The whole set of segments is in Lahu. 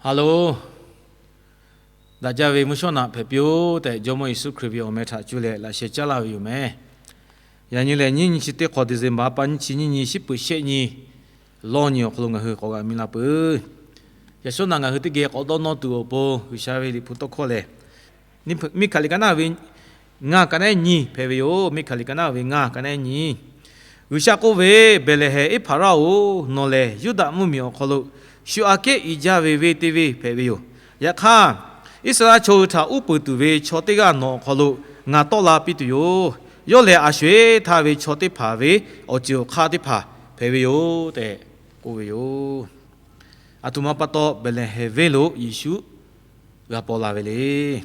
Hello, daꞈ jaˇ ve mvuhˇ shawˉ naꞈ hpehꞈ piˇ-oˆ tehꞈ, Jawˇmawˇ Yeˍsuˆ Hkriꞈ ve awˬ meh htaꞈ cuˇ leh laꞈ sheh caˉ laˇ ve yoˬ meh. Yaꞈ nyi lehˬ, nyiˇ nyi chi teˇ hk'awꞈ December pa nyiˇ chi nyiˇ nyi shiˉ peuˬ shehˆ nyi lawˇ nyi awˬ hk'aw lo ngaˬ hui k'awꞈ g'a mi la peuˬ. Yaꞈ shawˉ naꞈ ngaˬ hui teˇ geh k'awꞈ dawˇ nawˇ tuˬ awˬ pon G'uiˬsha ve Liꞈ hpu tawˇ hkawˇ lehˬ, Miˇhk'aˍliˍ ka naˉ ve ngaˇ ka naˉ nyi hpehꞈ ve yoˬ. Miˇhk'aˍliˍ ka naˉ ve ngaˇ ka naˉ nyi. G'uiˬsha k'oˆ ve, Behˍlehˍhehnˍ Eˇhpaˍraˆ-oˬ, nawˬ lehˬ Yuˇdaꞈ mvuhˇmiˬ awˬ hk'aw lo shu aꞈ kehˉ i jaˇ ve venˇ teˇ venˇ hpehꞈ ve yoˬ. Yaꞈ hk'aˇ, Iˉsaˍreˍlaˆ chaw hui htaꞈ uˉ peunˍ tuˬ ve chaw teˇ g'aˇ nawˬ awˬ hk'aw lo ngaˬ tawˆ la piˇ tuˬ yoˬ. Yawˇ lehˬ, a sho-eˬ htaˇ ve chaw teˇ hpaˍ ve awˬ ceuˬ awˬ hk'aˇ teˇ hpaˍ hpehꞈ ve yoˬ tehꞈ k'oˆ ve yoˬ. Aˬ htoꞈ ma pa taw Behˍlehˍhehnˍ venˇ lo Yeˍsuˆ g'a paw la ve le.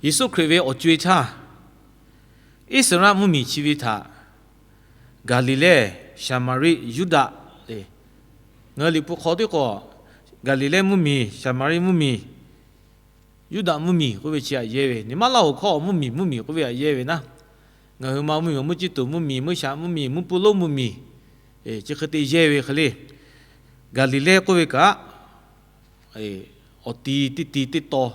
Yeˍsuˆ Hkriꞈ ve awˬ co-e htaˇ, Iˉsaˍreˍlaˆ mvuhˇmiˬ chi ve htaꞈ Gaˍliˍlehˇ, Saˍmaˍriˆ, Yuˇdaꞈ le. Ngaˬ hui Liꞈ hpu hk'aw teˇ k'o, Gaˍliˍlehˇ mvuhˇmiˬ, Saˍmaˍriˆ mvuhˇmiˬ, Yuˇdaꞈ mvuhˇmiˬ k'oˆ ve chi aꞈ yehˇ ve, nyi ma laˇ awˬ hkawˇ mvuhˇmiˬ, mvuhˇmiˬ k'oˆ ve aꞈ yehˇ ve naˉ, ngaˬ hui ma mvuhˇmiˬ, mvuhˇ ciˇ tuˬ mvuhˇmiˬ, mvuhˇ shaꞈ mvuhˇmiˬ, mvuhˇ puˇ lonˉ mvuhˇmiˬ, chi hk'e te yehˇ ve hk'e le. Gaˍliˍlehˇ k'oˆ ve kaꞈ, awˬ ti teˇ ti teˇ taw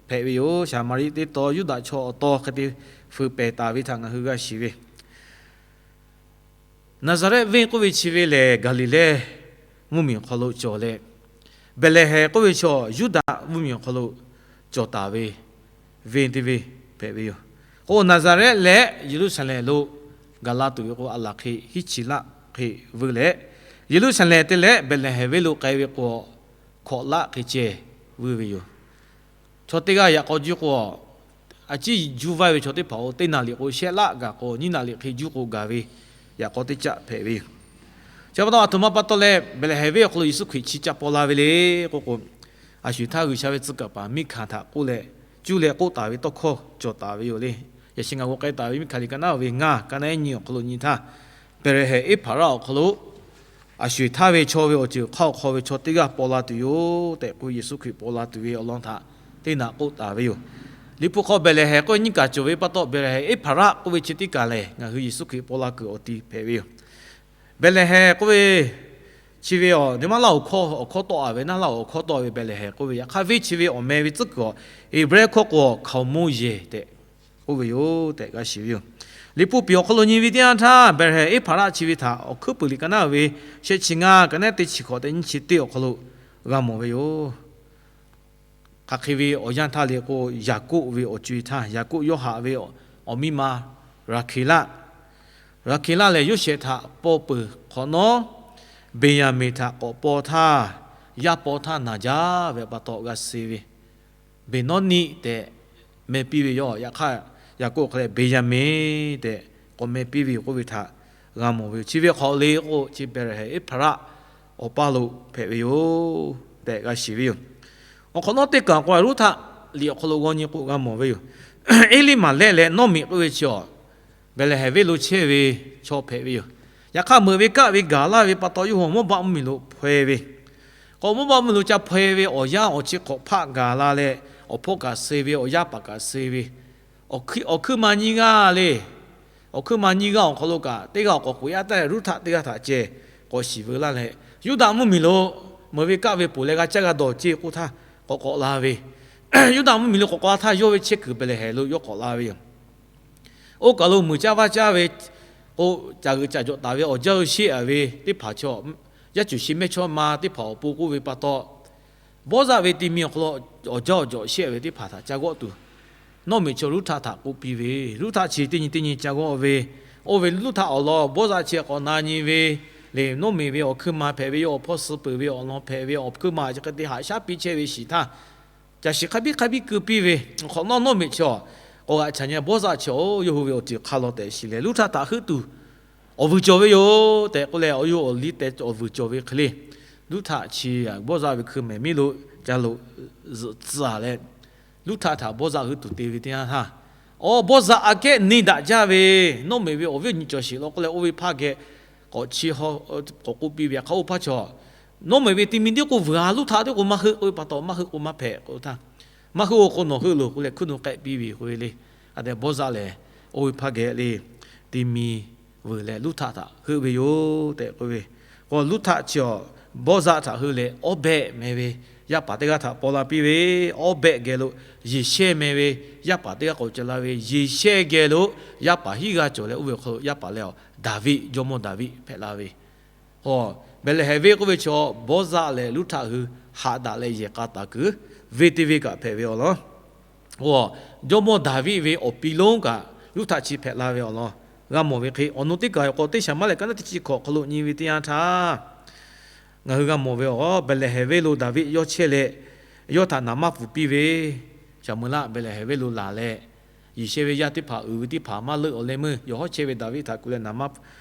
hpehꞈ ve yoˬ. Saˍmaˍriˆ teˇ taw, Yuˇdaꞈ chaw awˬ taw hk'e te feu pehˍ taˍ ve htaꞈ ngaˬ hui g'a shiˍ ve. Naˍzaˍrehˆ venˇ k'oˆ ve chi ve lehˬ, Gaˍliˍlehˇ mvuhˇmiˬ awˬ hk'aw lo cawˬ leh, Behˍlehˍhehnˍ k'oˆ ve chaw Yuˇdaꞈ mvuhˇmiˬ awˬ hk'aw lo cawˬ taˍ ve venˇ teˇ venˇ hpehꞈ ve yoˬ. K'o, Naˍzaˍrehˆ leh Yeˍruˆsaˍlehnˍ lo gaˬ la tuˬ ve k'o, aˬ laˬ hk'e hiˉ chi laˆ hk'e vuiˇ leh, Yeˍruˆsaˍlehnˍ te leh Behˍlehˍhehnˍ venˇ lo k'ai ve k'o, hkawꞈ laˆ hk'e ceh vuiˇ ve yoˬ. Chaw teˇ g'aˇ yaꞈ k'aw juˇ k'o, a ciˉ juˇ vaiˇ ve chaw teˇ hpaˍ-oˬ, teˇ naˍ liꞈ k'o shehˆ laˆ gaˬ k'o, nyiˇ naˍ liꞈ hk'e juˇ k'o gaˬ ve yaꞈ k'aw teˇ caˆ hpehꞈ ve yoˬ. Chi pa taw, aˬ htoꞈ ma pa taw leh Behˍlehˍhehnˍ venˇ awˬ hk'aw lo Yeˍsuˆ Hkriꞈ chi ca paw la ve le k'oˆ k'o, a sho-eˬ htaˇ G'uiˬsha ve tcuh kaˍ paˍ Miˇhkaˍ htaꞈ k'oˆ leh, cuˇ leh k'oˆ taˍ ve tawˇ hkawˇ cawˬ taˍ ve yoˬ le. Yaꞈ shi ngaˬ g'aw k'ai taˍ ve Miˇhkaˍliˍ ka naˉ ve ngaˇ ka naˉ nyi awˬ hk'aw lo nyi htaˇ, Behˍlehˍhehnˍ Eˇhpaˍraˆ awˬ hk'aw lo a sho-eˬ htaˇ ve chaw ve awˬ ceuˬ hk'aˇ awˬ hk'aw ve chaw teˇ g'aˇ paw la tuˬ yoˬ tehꞈ k'oˆ, Yeˍsuˆ Hkriꞈ paw la tuˬ ve awˬ lawn htaꞈ teˇ naꞈ k'oˆ taˍ ve yoˬ. Liꞈ hpu hk'aw Behˍlehˍhehnˍ k'oˆ ve nyiˇ kaˬ cawˬ ve pa taw, Behˍlehˍhehnˍ Eˇhpaˍraˆ k'oˆ ve chi teˇ kaˬ lehˬ, ngaˬ hui Yeˍsuˆ Hkriꞈ paw la kuiˬ awˬ ti hpehꞈ ve yoˬ. Behˍlehˍhehnˍ k'oˆ ve chi ve awˬ, nyi ma laˇ awˬ hkawˇ, awˬ hkawˇ tawˆ a ve naˉ, laˇ awˬ hkawˇ tawˆ a ve Behˍlehˍhehnˍ k'oˆ ve, yaꞈ hk'aˇ venˇ chi ve awˬ meh ve tcuhˉ kuiˬ awˬ, Heˍbrehˇ hkawˇ k'o, Hkaoˍmonˇ yehˬ tehꞈ k'oˆ ve yoˬ tehꞈ g'a shiˍ ve yoˬ. Liꞈ hpu piˍ awˬ hk'aw lo nyi ve teˇ yanˇ htaˇ, Behˍlehˍhehnˍ Eˇhpaˍraˆ chi ve htaꞈ Awˬ hkuiˉ puiˍ liꞈ ka naˉ ve shehˆ chi ngaˇ ka naˉ teˇ chi hkawꞈ teˇ nyiˇ chi teˇ awˬ hk'aw lo g'a mawˬ ve yoˬ. Hk'aˬ hk'e ve awˬ yanˇ htaˇ le k'o, Yaˍkoˆ ve awˬ co-e htaˇ, Yaˍkoˆ yawˇ haꞈ ve awˬ miˇ ma Raˍhkeˍlaˆ, Raˍhkeˍlaˆ lehˬ Yoˇsehꞈ htaꞈ paw peuˬ hk'awꞈ nawˉ, Beˍyaˍmenˍ htaꞈ k'awꞈ paw htaˇ, yaˇ paw htaˇ naˬ jaˇ ve pa taw g'a suh ve Beˍnawˇniˆ tehꞈ meh piˇ ve yoˬ. Yaꞈ hk'aˇ, Yaˍkoˆ hk'a leh Beˍyaˍmenˍ tehꞈ k'awꞈ meh piˇ ve yoˬ k'oˆ ve htaꞈ g'a mawˬ ve yoˬ. Chi ve hk'awꞈ le k'o, chi Behˍlehˍhehnˍ Eˇhpaˍraˆ awˬ paˇ lo hpehꞈ ve yoˬ tehꞈ g'a shiˍ ve yoˬ. Awˬ hk'awꞈ nawˉ teˇ kaˬ k'o, Ruˉhtaˆ liꞈ awˬ hk'aw lo g'aw nyi k'o g'a mawˬ ve yoˬ. Eˇliˇmaˍlehˆ leh Nawˇmeꞈ k'oˆ ve chi awˬ, Behˍlehˍhehnˍ venˇ lo chehˇ ve chaw hpehꞈ ve yoˬ. Yaꞈ hk'aˇ, meuꞈ ve kaˆ ve gaˬ laˇ ve pa taw, yawˇ hui Mawˇbaˆ mvuhˇmiˬ lo hpaw-e ve, k'o Mawˇbaˆ mvuhˇmiˬ lo ca hpaw-e ve awˬ yanˇ awˬ chi hk'awꞈ hpaˆ gaˬ la leh, awˬ hpawˇ kaꞈ suh ve, awˬ yaˇ paˍ kaꞈ suh ve, awˬ hkuiˉ ma nyiˇ g'aˇ le, awˬ hkuiˉ ma nyiˇ g'aˇ awˬ hk'aw lo kaꞈ teˇ g'aˇ awˬ k'awꞈ k'oꞈ yaˇ taˍ leh, Ruˉhtaˆ teˇ g'aˇ htaꞈ ceh k'awꞈ shiˍ veu laˇ leh, Yuˇdaꞈ mvuhˇmiˬ lo meuꞈ ve kaˆ ve poˬ leh g'a caˇ g'a dawˬ ceˇ k'oˆ htaˇ k'awꞈ k'awꞈ la ve, Yuˇdaꞈ mvuhˇmiˬ lo k'awꞈ k'awꞈ la htaˇ, yawˇ ve chehˇ kuiˬ Behˍlehˍhehnˍ lo yawˇ k'awꞈ la ve yoˬ. Oˇ kaˬ lo muiˬ caˇ vaˇ caˇ ve k'o, caˬ g'euꞈ caˬ jawꞈ taˍ ve awˬ jaˇ hui sheˆ a ve teˇ hpaˍ chaw, yaˇ cuˬ shi mehˇchawˇma teˇ hpaˍ awˬ pon k'oˆ ve pa taw, Bawˇzaˆ ve ti mi awˬ hk'aw lo awˬ jaˇ awˬ jawꞈ sheˆ a ve teˇ hpaˍ htaꞈ ca g'awˆ tuˬ, Nawˇmeꞈ chaw Ruˉhtaˆ htaꞈ k'oˆ piˇ ve, Ruˉhtaˆ chi teˇ nyi teˇ nyi ca g'awˆ ve, oˇ ve Ruˉhtaˆ awˬ lawn Bawˇzaˆ chi k'awꞈ na nyi ve, lehˬ Nawˇmeꞈ ve awˬ hkuiˉ ma hpehꞈ ve, yawˇ awˬ hpawˇ suh peuˬ ve awˬ lawn hpehꞈ ve, awˬ hkuiˉ ma chi hk'e te haꞈ shaˉ piˇ chehˇ ve shiˍ htaˇ, caˬ shiˍ hk'a biˇ hk'a biˇ keu piˇ ve, awˬ hk'awꞈ nawˉ Nawˇmeꞈ chi awˬ k'awꞈ g'aꞈ chaꞈ nyi Bawˇzaˆ chi awˬ yawˇ hui ve awˬ ceuˬ hk'a law tehꞈ shiˍ leh, Ruˉhtaˆ htaꞈ heuˆ tuˬ awˬ vuiˬ cawˬ ve yoˬ tehꞈ k'oˆ leh, awˬ yawˇ awˬ liˇ teh awˬ vuiˬ cawˬ ve hk'e le, Ruˉhtaˆ chi Bawˇzaˆ ve hkui mehˍ miˉ lo ca lo zuhꞈ tcuh a leh, Ruˉhtaˆ htaꞈ Bawˇzaˆ heuˆ tuˬ te ve teˇ yanˇ htaˇ, awˬ Bawˇzaˆ aꞈ kehˉ neˇ daꞈ jaˇ ve, Nawˇmeꞈ ve awˬ viˉ awˬ nyi cawˬ sheˍ law k'oˆ leh, oˇ ve hpaˇ geh k'awꞈ chi k'awꞈ k'oˆ piˇ ve, hk'a oˇ hpaˇ chaw, Nawˇmeꞈ ve ti mi tiˉ k'o vuiˬ a, Ruˉhtaˆ tiˉ k'o maˇ heuˆ k'oˆ ve pa taw, maˇ heuˆ k'o maˇ hpehꞈ k'oˆ htaˇ, maˇ heuˆ-oˬ k'o nawˬ heuˆ loˬ k'oˆ leh hkuiˉ nu k'ehˆ piˇ ve k'oˆ ve le. A tehꞈ Bawˇzaˆ lehˬ, oˇ ve hpaˇ geh le, ti mi vuiˬ leh Ruˉhtaˆ htaꞈ heuˆ ve yoˬ tehꞈ k'oˆ ve, Luˇhtaˆ chi awˬ Bawˇzaˆ htaꞈ hui leh Awˇbehˆ meh ve yaˇ paˍ teˇ g'aˇ htaꞈ paw la piˇ ve, Awˇbehˆ geh lo Yeˍshehˇ meh ve yaˇ paˍ teˇ g'aˇ k'awꞈ ca la ve, Yeˍshehˇ geh lo yaˇ paˍ hiˉ g'aˇ cawˬ leh, oˇ ve awˬ hk'aw lo yaˇ paˍ leh a Daˍviˆ, jawˇmawˇ Daˍviˆ hpehꞈ la ve. Hawˬ, Behˍlehˍhehnˍ venˇ k'oˆ ve chaw Bawˇzaˆ leh Luˇhtaˆ hui haꞈ daꞈ leh yehˬ k'a taˍ kuiˬ venˇ teˇ venˇ kaꞈ hpehꞈ ve awˬ lawn. Hawˬ, jawˇmawˇ Daˍviˆ ve awˬ pi lonˉ kaꞈ Luˇhtaˆ chi hpehꞈ la ve awˬ lawn g'a mawˬ ve hk'e, awˬ nu teˇ kaˬ awˬ k'o teˇ Shaˍmuˍlaˆ leh ka naˉ teˇ chi hkawꞈ awˬ hk'aw lo nyi ve teˇ yanˇ htaˇ, ngaˬ hui g'a mawˬ ve awˬ, Behˍlehˍhehnˍ venˇ lo Daˍviˆ yawˇ chehˇ leh, yawˇ htaꞈ naˍ manˇ pfuhˍ piˇ ve, Shaˍmuˍlaˆ Behˍlehˍhehnˍ venˇ lo laˬ leh, Yeˍshehˇ ve yaˇ teˇ hpaˍ, uiˍ ve teˇ hpaˍ maˇ leuˆ awˬ leh meuˇ yawˬ hawˉ chehˇ ve Daˍviˆ htaꞈ kuˬ leh naˍ manˇ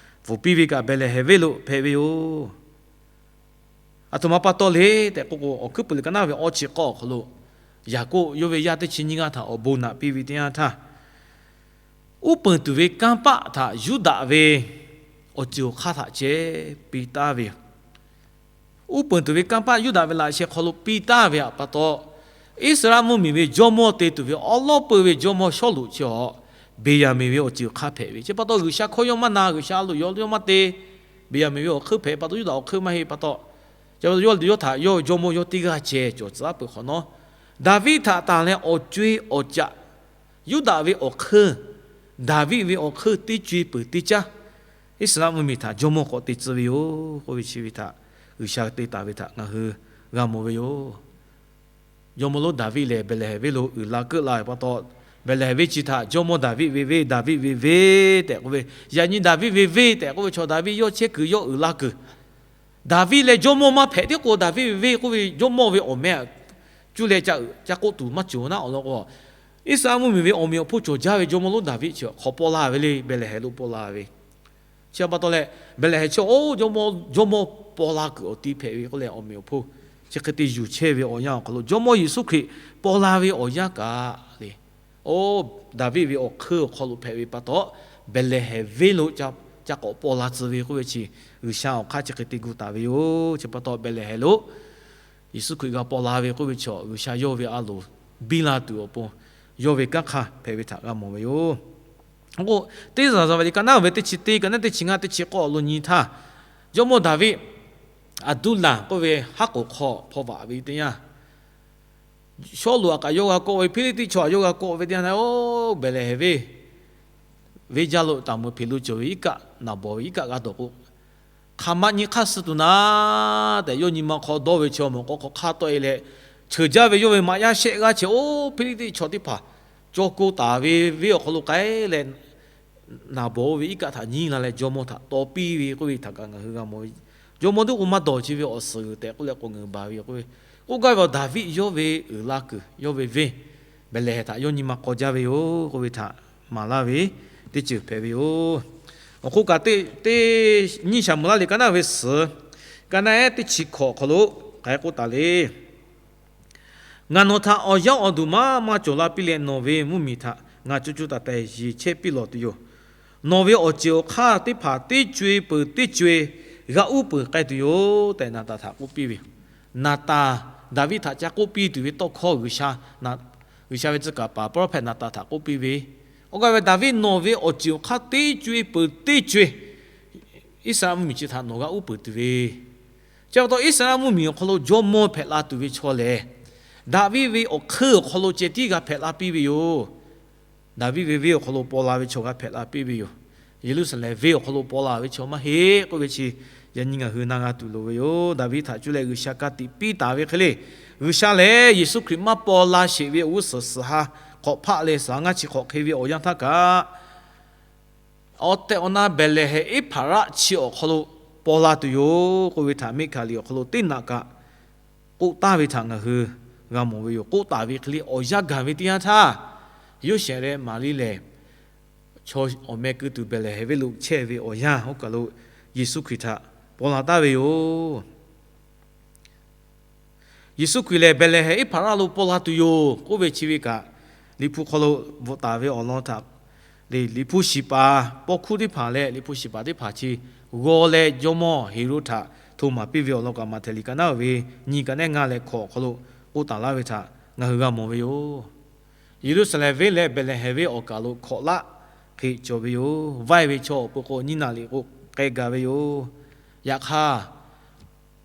pfuhˍ piˇ ve kaꞈ Behˍlehˍhehnˍ venˇ lo hpehꞈ ve yoˬ. Aˬ htoꞈ ma pa taw le tehꞈ k'oˆ k'o, Awˬ hkuiˉ puiˍ liꞈ ka naˉ ve awˇ chi k'awˇ awˬ hk'aw lo Yaˍkoˆ yawˇ ve yaˇ teˇ chi nyiˇ g'aˇ htaꞈ awˬ bon naꞈ piˇ ve teˇ yanˇ htaˇ, uˉ peunˍ tuˬ ve kanˇ paˆ htaꞈ Yuˇdaꞈ ve awˬ ceuˬ awˬ hk'aˇ htaꞈ ceh piˇ taˍ ve yoˬ. Uˉ peunˍ tuˬ ve kanˇ paˆ Yuˇdaꞈ ve laꞈ sheh hk'aw lo piˇ taˍ ve pa taw, Iˉsaˍreˍlaˆ mvuhˇmiˬ ve jawˇmawˇ te tuˬ ve awˉ lawˉ peuˇ ve jawˇmawˇ Sawˉluꞈ chi awˬ Beˍyaˍmenˍ ve awˬ ceuˬ awˬ hk'aˇ hpehꞈ ve. Chi pa taw G'uiˬsha hkawˇ yawˇ maˇ na, G'uiˬsha a loꞈ yaw yawˇ maˇ te. Beˍyaˍmenˍ ve awˬ hk'euˆ hpehꞈ pa taw Yuˇdaꞈ awˬ hk'euˆ maˇ heˆ pa taw, chi pa taw yawˇ, yawˇ htaꞈ yawˇ jawˇmawˇ yawˇ teˇ g'aˇ ceh cawˬ tcuh aˉ peuˬ hk'awꞈ nawˉ, Daˍviˆ htaꞈ tanˬ leh awˬ co-e awˬ caꞈ, Yuˇdaꞈ ve awˬ hk'euˆ, Daˍviˆ ve awˬ hk'euˆ teˇ co-e peuˬ teˇ caˉ, Iˉsaˍreˍlaˆ mvuhˇmiˬ htaꞈ jawˇmawˇ k'awꞈ te tcuh ve yoˬ k'oˆ ve chi ve htaꞈ G'uiˬsha te taˍ ve htaꞈ ngaˬ hui g'a mawˬ ve yoˬ. Jawˇmawˇ lonˉ Daˍviˆ lehˬ, Behˍlehˍhehnˍ venˇ lo uiˍ la keuˆ la ve pa taw, Behˍlehˍhehnˍ venˇ chi htaꞈ jawˇmawˇ Daˍviˆ ve venˇ, Daˍviˆ ve venˇ tehꞈ k'oˆ ve, yaꞈ nyi Daˍviˆ ve venˇ tehꞈ k'oˆ ve chaw Daˍviˆ yawˇ chehˇ kuiˬ yawˇ uiˍ la kuiˬ, Daˍviˆ leh jawˇmawˇ maˇ hpehꞈ tiˉ k'o, Daˍviˆ ve venˇ k'oˆ ve jawˇmawˇ ve awˬ meh cuˇ leh ca k'oˆ tuˬ maˇ cawˬ naˉ awˬ lawn k'o, Iˉsaˍreˍlaˆ mvuhˇmiˬ ve awˬ meꞈ awˬ hponˇ cawˬ jaˇ ve jawˇmawˇ lonˉ Daˍviˆ chi hk'awꞈ paw la ve le, Behˍlehˍhehnˍ lo paw la ve. Chi pa taw leh, Behˍlehˍhehnˍ chi oˇ jawˇmawˇ paw la kuiˬ awˬ ti hpehꞈ ve k'oˆ leh, awˬ meꞈ awˬ hponˇ chi hk'e te yuˬ chehˇ ve awˬ yanˇ awˬ hk'aw lo, jawˇmawˇ Yeˍsuˆ Hkriꞈ paw la ve awˬ yanˇ kaꞈ le, oˇ Daˍviˆ ve awˬ hk'euˆ awˬ hk'aw lo hpehꞈ ve pa taw, Behˍlehˍhehnˍ venˇ lo ca k'awꞈ paw la tcuh ve k'oˆ ve chi, G'uiˬsha awˬ hk'aˇ chi hk'e te gu taˍ ve yoˬ. Chi pa taw Behˍlehˍhehnˍ lo Yeˍsuˆ Hkriꞈ g'a paw la ve k'oˆ ve chaw, G'uiˬsha yawˇ ve a loˍ biˇ la tuˬ awˬ pon, yawˇ ve kanˉ hk'aˇ hpehꞈ ve htaꞈ g'a mawˬ ve yoˬ. K'o, teˇ zaˬ zaˬ ve liꞈ ka naˉ ve teˇ chi teˇ, ka naˉ teˇ chi ngaˇ, teˇ chi k'awˇ lo nyi htaˇ, jawˇmawˇ Daˍviˆ Aˍduˇlaˬ k'oˆ ve haˉ k'oˍ hk'aw hpaw vaꞈ ve teˇ yanˇ, Sawˉluꞈ aꞈ kaꞈ yawˇ g'a kawˆ ve, Hpiˇliˇtiˆ chaw aꞈ yawˇ g'a kawˆ ve teˇ yanˇ, oˇ Behˍlehˍhehnˍ venˇ venˇ jaˇ lo taˍ meuˍ hpeꞈ lo cawˬ ve iˉ kaˆ naˍ bawˍ ve iˉ kaˆ g'a dawˬ k'o, hk'aˬ ma nyi hk'aˇ suh tuˬ naˉ tehꞈ, yawˇ nyi ma hk'aw dawˇ ve chaw mawˬ k'aw hk'aw hk'aˇ tawˆ e leh, cheuˬ jaˇ ve yawˇ ve maꞈ yaˇ shehˆ g'aˇ chi oˇ Hpiˇliˇtiˆ chaw teˇ hpaˍ cawˬ ko taˍ ve venˇ awˬ hk'aw lo k'ai leh, naˍ bawˍ oˇ ve iˉ kaˆ htaꞈ nyi la leh jawˇmawˇ htaꞈ taw piˇ ve k'oˆ ve htaꞈ kaꞈ ngaˬ hui g'a mawˬ ve. Jawˇmawˇ teˇ k'o maˇ dawˬ chi ve awˬ suhˍ g'uiˬ tehꞈ k'oˆ leh k'awꞈ ngeuˍ baˬ ve yoˬ k'oˆ ve, k'oˆ gaˇ ve awˬ Daˍviˆ yawˇ ve uiˍ la kuiˬ, yawˇ ve venˇ, Behˍlehˍhehnˍ htaꞈ yawˇ nyi ma k'aw jaˇ ve yoˬ k'oˆ ve htaꞈ maˍ laˇ ve teˇ ceuˬ hpehꞈ ve yoˬ. Awˬ hk'oˆ kaꞈ teˇ, teˇ nyiˇ Shaˍmuˍlaˆ liꞈ ka naˉ ve suhˍ, ka naˉ ehˉ teˇ chi hkawꞈ awˬ hk'aw lo k'ai k'oˆ taˍ le. Ngaˬ nawˬ htaꞈ awˬ yaˇ awˬ duˬ maˇ maˇ cawˬ la piˇ leh, nawˬ ve mvuhˇmiˬ htaꞈ ngaˬ co co taiˍ taiˍ yeˬ chehˇ piˇ lawˬ tuˬ yoˬ. Nawˬ ve awˬ ceuˬ awˬ hk'aˇ teˇ hpaˍ teˇ co-e peuˬ teˇ co-e g'a uˉ peunˍ k'ai tuˬ yoˬ tehꞈ, Naˍtanˍ htaꞈ k'oˆ piˇ ve. Naˍtanˍ, Daˍviˆ htaꞈ ca k'oˆ piˇ tuˬ ve tawˇ hkawˇ G'uiˬsha, G'uiˬsha ve tcuh kaˍ paˍ prophet Naˍtanˍ htaꞈ k'oˆ piˇ ve, Oˇ gaˇ ve Daˍviˆ, nawˬ ve awˬ ceuˬ awˬ hk'aˇ teˇ co-e peuˬ teˇ co-e Iˉsaˍreˍlaˆ mvuhˇmiˬ chi htaꞈ nawˬ g'a uˉ peunˍ tuˬ ve, chi pa taw Iˉsaˍreˍlaˆ mvuhˇmiˬ awˬ hk'aw lo jawˇmawˇ hpehꞈ la tuˬ ve chaw lehˬ, Daˍviˆ ve awˬ hk'euˆ awˬ hk'aw lo ceh tiˉ g'a hpehꞈ la piˇ ve yoˬ. Daˍviˆ ve venˇ awˬ hk'aw lo paw la ve chaw g'a hpehꞈ la piˇ ve yoˬ. Yeˍruˆsaˍlehnˍ venˇ awˬ hk'aw lo paw la ve chaw maˇ heˆ k'oˆ ve chi, yaꞈ nyi ngaˬ hui na g'a tuˬ loˍ ve yoˬ. Daˍviˆ htaꞈ cuˇ leh G'uiˬsha ka tiꞈ piˇ taˍ ve hk'e le, G'uiˬsha lehˬ Yeˍsuˆ Hkriꞈ maˇ paw la sheˍ ve awˬ g'uˇ suhˍ suhˍ ha hk'awꞈ hpaˆ leh suhˍ ha ngaˇ chi hk'awꞈ hk'e ve awˬ yanˇ htaˇ kaꞈ, awˬ tehˬ awˬ na Behˍlehˍhehnˍ Eˇhpaˍraˆ chi awˬ hk'aw lo paw la tuˬ yoˬ k'oˆ ve htaꞈ Miˆhkaˍliˍ awˬ hk'aw lo teˇ naꞈ kaꞈ k'oˆ taˍ ve htaꞈ ngaˬ hui g'a mawˬ ve yoˬ. K'oˆ taˍ ve hk'e le, awˬ yanˇ gaˬ ve teˇ yanˇ htaˇ, Yoˇsehꞈ leh Maˍriˆ lehˬ chaw awˬ meh keu tuˬ Behˍlehˍhehnˍ venˇ lo chehˇ ve awˬ yanˇ oˇ kaˬ lo Yeˍsuˆ Hkriꞈ htaꞈ paw la taˍ ve yoˬ. Yeˍsuˆ Hkriꞈ lehˬ Behˍlehˍhehnˍ Eˇhpaˍraˆ lo paw la tuˬ yoˬ k'oˆ ve chi ve kaꞈ, Liꞈ hpu hk'aw lo bvuhꞈ taˍ ve awˬ lawn htaꞈ le, Liꞈ hpu shiˍ paˍ paw hkuˇ teˇ hpaˍ leh Liꞈ hpu shiˍ paˍ teˇ hpaˍ chi g'aw leh jawˇmawˇ Heˍroˆ htaꞈ hto maˍ piˇ ve awˬ lawn kaꞈ, Maꞈhtehˍ liꞈ ka naˉ ve nyi ka naˉ ngaˇ leh hkawꞈ awˬ hk'aw lo k'oˆ taˍ laˇ ve htaꞈ ngaˬ hui g'a mawˬ ve yoˬ. Yeˍruˆsaˍlehnˍ venˇ leh Behˍlehˍhehnˍ venˇ awˬ kaˬ lo hkawꞈ laˆ hk'e cawˬ ve yoˬ. Vaiˇ ve chaw awˬ pon k'o nyiˇ naꞈ liꞈ k'o k'ai gaˬ ve yoˬ. Yaꞈ hk'aˇ,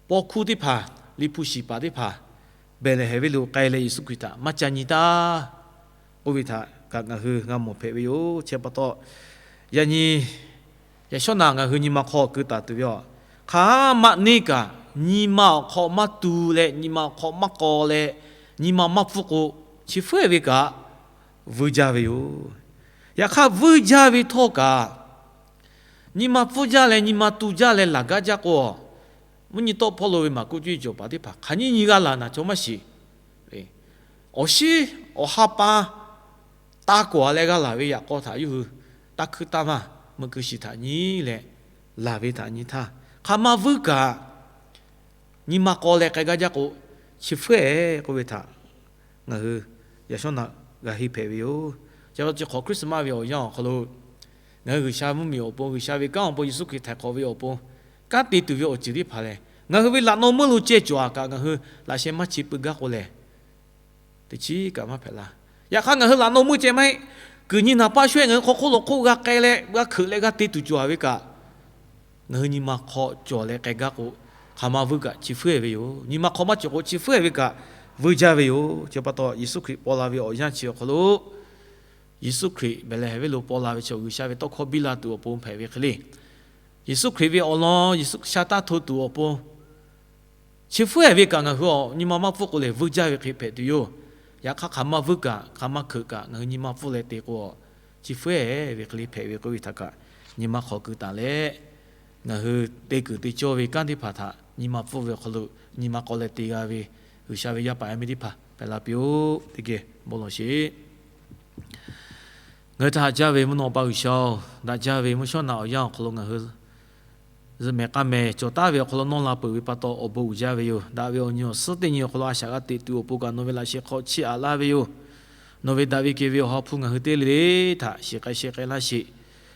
paw hkuˇ teˇ hpaˍ, liꞈ hpu shiˍ paˍ teˇ hpaˍ, Behˍlehˍhehnˍ venˇ lo k'ai leh Yeˍsuˆ Hkriꞈ htaꞈ maˇ ca nyi taˇ k'oˆ ve htaꞈ kaꞈ ngaˬ hui g'a mawˬ hpehꞈ ve yoˬ. Chi pa taw, yaꞈ nyi yaꞈ shawˉ naꞈ ngaˬ hui nyi ma hk'aw keu taˍ tuˬ ve yoˬ. Hk'aˬ maˆ neˇ kaꞈ nyi ma awˬ hk'aw maˇ tu leh, nyi ma awˬ hk'aw maˇ k'aw leh, nyi ma maˇ pfuhˇ k'o, chi hpfuhˇ-ehˍ ve kaꞈ vuiˇ jaˇ ve yoˬ. Yaꞈ hk'aˇ, vuiˇ jaˇ ve htawˇ kaꞈ, nyi ma pfuhˇ jaˇ leh nyi ma tu jaˇ leh laˬ gaˇ jaˇ k'o, mvuhˇ nyi tawˆ hpawˇ lo ve maˍ kuˆ cuˇ yiˍ cawˬ paˍ teˇ hpaˍ hk'aˬ nyiˇ nyi g'a laˬ naˍ chaw maˇ shiˍ. Awˬ shiˉ awˬ ha pa taˇ kawˍ leh g'a laˬ ve yaꞈ k'aw htaꞈ yawˇ hui taˇ hkuiˇ taˇ maˇ meuꞈ keu shiˍ htaꞈ nyi leh laˬ ve htaꞈ nyi htaˇ, hk'aˬ ma vuiˇ kaꞈ nyi ma k'aw leh k'ai gaˇ jaˇ k'o, chi hpfuhˇ-ehˍ k'oˆ ve htaꞈ ngaˬ hui yaꞈ shawˉ naꞈ g'a henˇ hpehꞈ ve yoˬ. Chi hk'awꞈ Christmas ve awˬ yanˇ awˬ hk'aw lo ngaˬ hui G'uiˬsha mvuhˇmiˬ awˬ pon, G'uiˬsha ve kanˉ awˬ pon, Yeˍsuˆ Hkriꞈ htaiˍ hk'awꞈ ve awˬ pon, kanˉ te tuˬ ve awˬ ceuˬ teˇ hpaˍ lehˬ, ngaˬ hui ve laꞈ naw meuˇ lo ceh cawˬ-a kaꞈ ngaˬ hui laꞈ sheh maˇ chi pui gaˇ k'o lehˬ, teˇ chiˉ kaꞈ maˇ hpehꞈ la. Yaꞈ hk'aˇ, ngaˬ hui laꞈ naw meuˇ ceh maˇ heˆ. Kuiˬ nyi naˍ paˇ sho-eˬ ngaˬ hui hk'aw hk'oˆ lo hk'oˆ g'a k'ai leh g'a hkeuꞈ leh g'a te tuˬ cawˬ-a ve kaꞈ, ngaˬ hui nyi ma hk'aw cawˬ leh k'ai gaˇ k'o, hk'aˬ ma vuiˇ kaꞈ chi hpfuhˇ-ehˍ ve yoˬ. Nyi ma hk'aw maˇ cawˬ k'o, chi hpfuhˇ-ehˍ ve kaꞈ vuiˇ jaˇ ve yoˬ. Chi pa taw, Yeˍsuˆ Hkriꞈ paw la ve awˬ yanˇ chi awˬ hk'aw lo, Yeˍsuˆ Hkriꞈ Behˍlehˍhehnˍ venˇ lo paw la ve chaw, G'uiˬsha ve tawˇ hkawˇ biˇ la tuˬ awˬ pon hpehꞈ ve hk'e le, Yeˍsuˆ Hkriꞈ ve awˬ lawn Yeˍsuˆ sha taˇ hto tuˬ awˬ pon chi hpfuhˇ-ehˍ ve kaꞈ ngaˬ hui awˬ nyi ma maˇ pfuhˇ k'o lehˬ, vuiˇ jaˇ ve hk'e hpehꞈ tuˬ yoˬ. Yaꞈ hk'aˇ, hk'aˬ ma vuiˇ kaꞈ hk'aˬ ma hkeuꞈ kaꞈ ngaˬ hui nyi ma pfuhˇ leh te k'o, chi hpfuhˇ-ehˍ ve hk'e le hpehꞈ ve k'oˆ ve htaꞈ kaꞈ nyi ma hk'aw keu taˍ leh, ngaˬ hui te kuiˬ te cawˇ ve kanˉ teˇ hpaˍ htaꞈ nyi ma pfuhˇ ve awˬ hk'aw lo nyi ma k'aw leh te g'a ve G'uiˬsha ve yaˇ paˍ yaˇ miˇ teˇ hpaˍ hpehꞈ la piˇ-oˆ. Teˇ geh bon lawˬ sheˍ. Ngaˬ hui htaꞈ haꞈ jaˇ ve mvuhˇ naw pa G'uiˬsha-oˬ, daꞈ jaˇ ve mvuhˇ shawˉ naꞈ awˬ yanˇ awˬ hk'aw lo ngaˬ hui zuhꞈ mehˍ k'aˇ mehˍ cawˬ taˍ ve awˬ hk'aw lo nawˇ la peuˬ ve pa taw awˬ bon uiˍ jaˇ ve yoˬ. Daꞈ ve awˬ nyi awˬ suhˉ teˇ nyi awˬ hk'aw lo a shaꞈ g'a teꞈ tuˬ awˬ pon kaꞈ nawˬ ve laꞈ sheh hk'aw chiˇ aꞈ laˇ ve yoˬ. Nawˬ ve daꞈ ve kehˬ ve awˬ ha hpu ngaˬ hui teˇ le le htaꞈ shiˍ k'ai sheh k'ai laˇ sheˍ.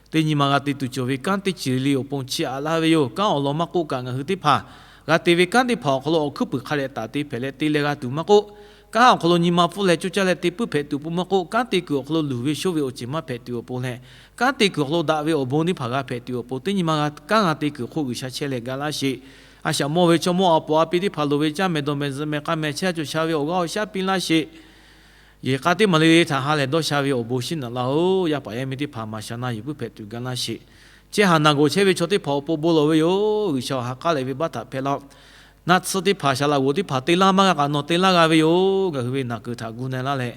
Teˇ nyi ma g'a te tuˬ cawˬ ve kanˉ teˇ ceuˬ le le awˬ pon chiˇ aꞈ laˇ ve yoˬ. Kanˉ awˬ lawn maˇ k'oˆ kaꞈ ngaˬ hui teˇ hpaˍ g'a te ve kanˉ teˇ hpaˍ awˬ hk'aw lo awˬ hkuiˉ puiˍ hk'a dehꞈ taˍ te hpehꞈ leh te leh g'a tuˬ maˇ k'oˆ, kanˉ awˬ hk'aw lo nyi ma pfuhˇ leh coˇ caˇ leh te puiˉ hpehꞈ tuˬ awˬ pon maˇ k'oˆ, kanˉ te kuiˬ awˬ hk'aw lo luˬ ve shoˇ ve awˬ ceuˬ maˇ hpehꞈ tuˬ awˬ pon leh, kanˉ te kuiˬ awˬ hk'aw lo daꞈ ve awˬ bon teˇ hpaˍ g'a hpehꞈ tuˬ awˬ pon teˇ nyi ma g'a kanˉ g'a te kuiˬ hk'oˆ G'uiˬsha chehˇ leh ga laˇ sheˍ. A shaꞈ mawˇ ve chaw mawˇ a poˍ a pi teˇ hpaˍ loˍ ve caˇ mehˍ dawˬ mehˍ zuhꞈ mehˍ k'a mehˍ chehˇ a cawˬ sha ve awˬ g'aˇ awˬ shaˉ piˇ laˇ sheˍ. Yehˬ k'a teˇ maˬ le le htaꞈ ha lehˬ dawˇ sha ve awˬ bon shiˉ naꞈ laˇ-oˬ. Yaˇ paˍ yaˇ miˇ teˇ hpaˍ maˍ sha na yuˬ puiˉ hpehꞈ tuˬ ga laˇ sheˍ. Chehˇ haˍ naˬ gawˬ chehˇ ve chaw teˇ hpaˍ awˬ pon bon lawˬ ve yoˬ. G'uiˬsha ha k'aˉ leh ve baˆ htaꞈ hpehˇ laˇ-oˆ. Naˆ tsuhˇ teˇ hpaˍ shaˍ laꞈ g'oˍ teˇ hpaˍ te laˇ maˇ g'a kaꞈ nawˬ te laˇ g'a ve yoˬ. Ngaˬ hui ve naˬ kuiˬ htaꞈ gu na laˇ leh,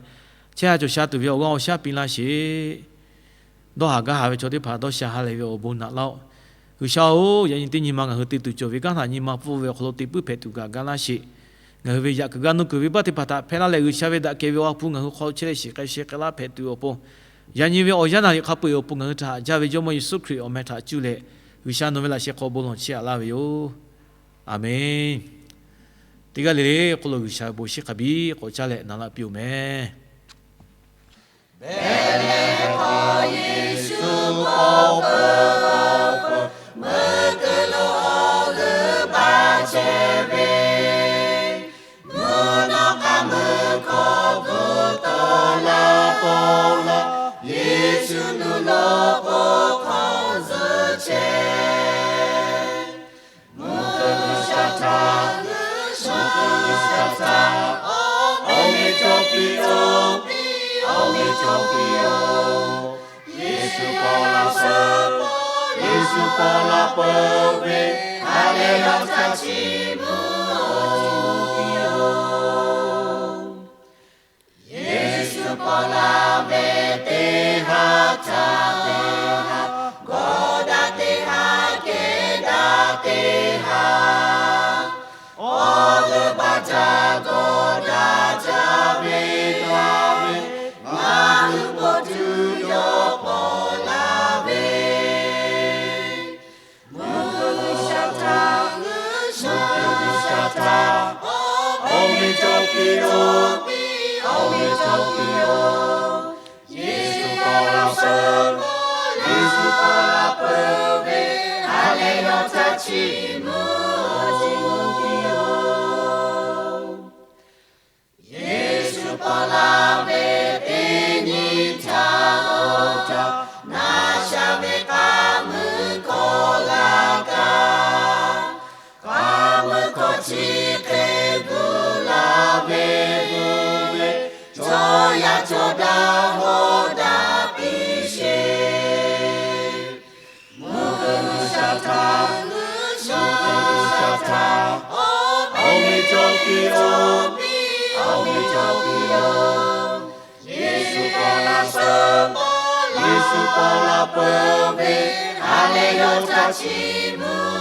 chehˇ a cawˬ sha tuˬ ve awˬ g'aˇ awˬ shaˉ piˇ laˇ sheˍ. Dawˇ haˍ gaˇ haˍ ve chaw teˇ hpaˍ dawˇ sha ha lehˬ ve awˬ bon naꞈ laˇ-oˆ. G'uiˬsha-oˬ, yaꞈ nyi teˇ nyi ma ngaˬ hui te tuˬ cawˬ ve kanˉ htaꞈ nyi ma pfuhˇ ve awˬ hk'aw lo te puiˉ hpehꞈ tuˬ kaꞈ ga laˇ sheˍ. Ngaˬ hui ve yaꞈ kuiˬ gaˇ nuˇ kuiˬ ve baˆ teˇ hpaˍ htaꞈ hpehˇ laˇ leh, G'uiˬsha ve daꞈ kehˬ ve awˬ ha hpu ngaˬ hui hk'aw chehˇ leh shiˍ k'ai sheh k'ai laˇ hpehꞈ tuˬ awˬ pon, yaꞈ nyi ve awˬ yanˇ naˬ liꞈ hk'a peu-eˬ awˬ pon ngaˬ hui htaꞈ haꞈ jaˇ ve Jawˇmawˇ Yeˍsuˆ Hkriꞈ awˬ meh htaꞈ cuˇ leh, G'uiˬsha nawˬ ve laꞈ sheh hk'aw bon lawˬ chiˇ aꞈ laˇ ve yoˬ. Aˬmenˍ. Teˇ g'aˇ le le hk'oˆ lo G'uiˬsha ve bon shiˉ hk'a biˇ k'awꞈ caˇ leh naˍ laꞈ piˇ-oˬ mehˍ. Behˍlehˍhehnˍ hk'aw Yeˍsuˆ k'awꞈ peuˬ k'o, meuꞈ keu lo awˬ g'euˆ baˆ chehˇ ve, mvuhˇ naw k'aˇ meuˇ hkawˇ bvuhꞈ tawˆ la paw la, Yeˍsuˆ nuˬ lo k'o hk'awꞈ zuhˆ chehˇ. Mvuhˇ hk'oˆ lo shaˍ htaˇ, mvuhˇ hk'oˆ lo shaˍ htaˇ, awˬ meꞈ cawˬ piˇ-oˬ, awˬ meꞈ cawˬ piˇ-oˬ. Yeˍsuˆ paw la peuˬ, Yeˍsuˆ paw la peuˬ ve, ha lehˬ yawˇ htaꞈ chiˇ mvuh-oˬ. Yeˍsuˆ paw la ve teˇ ha htaꞈ teˇ ha, gawˬ daꞈ teˇ ha, kehˬ daꞈ teˇ ha, awˬ g'euˆ baˆ htaꞈ gawˬ daꞈ jaˇ ve laˇ ve, ngaˬ hui bon tuˬ yawˇ paw la ve. Mvuhˇ hk'oˆ lo shaˍ htaˇ, mvuhˇ hk'oˆ lo shaˍ htaˇ, awˬ meꞈ cawˬ piˇ-oˬ, awˬ meꞈ cawˬ piˇ-oˬ. Yeˍsuˆ paw la peuˬ, Yeˍsuˆ paw la peuˬ ve, ha lehˬ yawˇ htaꞈ chiˇ mvuh-oˬ. Yeˍsuˆ paw la ve teˇ nyi htaꞈ awˬ htaꞈ na sha ve k'aˇ meuˇ hkawˇ g'a kaꞈ, k'aˇ meuˇ hkawˇ chi hk'e gu la ve gu ve, chaw yaˇ chaw daꞈ hawˉ daꞈ piˇ sheˍ. Mvuhˇ hkui G'uiˬsha htaꞈ, mvuhˇ hkui G'uiˬsha htaꞈ, awˬ meh cawˬ piˇ-oˬ, awˬ meh cawˬ piˇ-oˬ. Yeˍsuˆ paw la peuˬ, Yeˍsuˆ paw la peuˬ ve, ha lehˬ yawˇ htaꞈ chiˇ mvuh